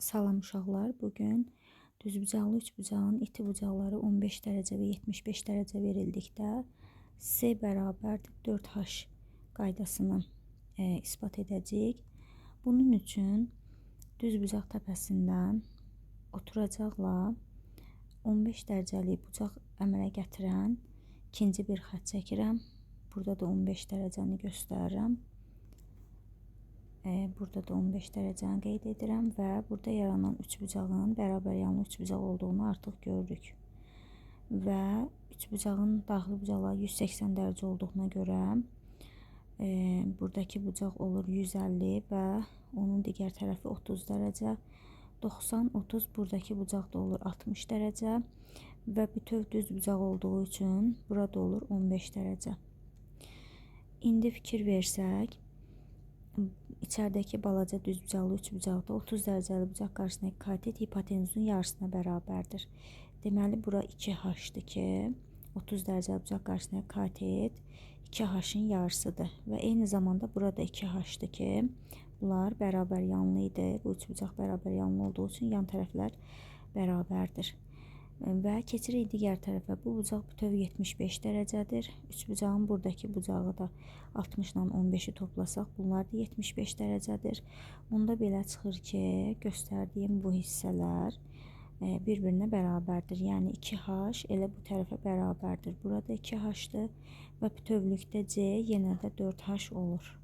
Salam uşaqlar, bugün düzbucaqlı üçbucağın iti bucaqları 15 dərəcə və 75 dərəcə verildikdə C bərabərdir 4H qaydasını isbat edəcəyik. Bunun üçün düzbucaq təpəsindən oturacaqla 15 dərəcəlik bucaq əmələ gətirən ikinci bir xətt çəkirəm. Burada da 15 dərəcəni göstərirəm. Burada da 15 dərəcəni qeyd edirəm və burada yaranan üçbucağın bərabər yanlı üçbucaq olduğunu artıq görürük. Və üçbucağın daxili bucaqları 180 dərəcə olduğuna görə buradakı bucaq olur 150 və onun digər tərəfi 30 dərəcə. 90, 30 buradakı bucaq da olur 60 dərəcə və bütöv düz bucaq olduğu üçün burada olur 15 dərəcə. İndi fikir versək, İçəridəki balaca düzbucaqlı üçbucaqda 30 dərəcəli bucaq qarşısındakı katet hipotenuzun yarısına bərabərdir. Deməli, bura 2H-dır ki, 30 dərəcəli bucaq qarşısındakı katet 2H-ın yarısıdır. Və eyni zamanda burada 2H-dır ki, bunlar bərabər yanlı idi. Bu üçbucaq bərabər yanlı olduğu üçün yan tərəflər bərabərdir. Və keçirik digər tərəfə. Bu bucaq bütöv 75 dərəcədir. Üçbucağın buradakı bucağı da 60 ilə 15-i toplasaq, bunlar da 75 dərəcədir. Onda belə çıxır ki, göstərdiyim bu hissələr bir-birinə bərabərdir. Yəni 2H elə bu tərəfə bərabərdir. Burada 2H-dır və bütövlükdə C yenə də 4H olur.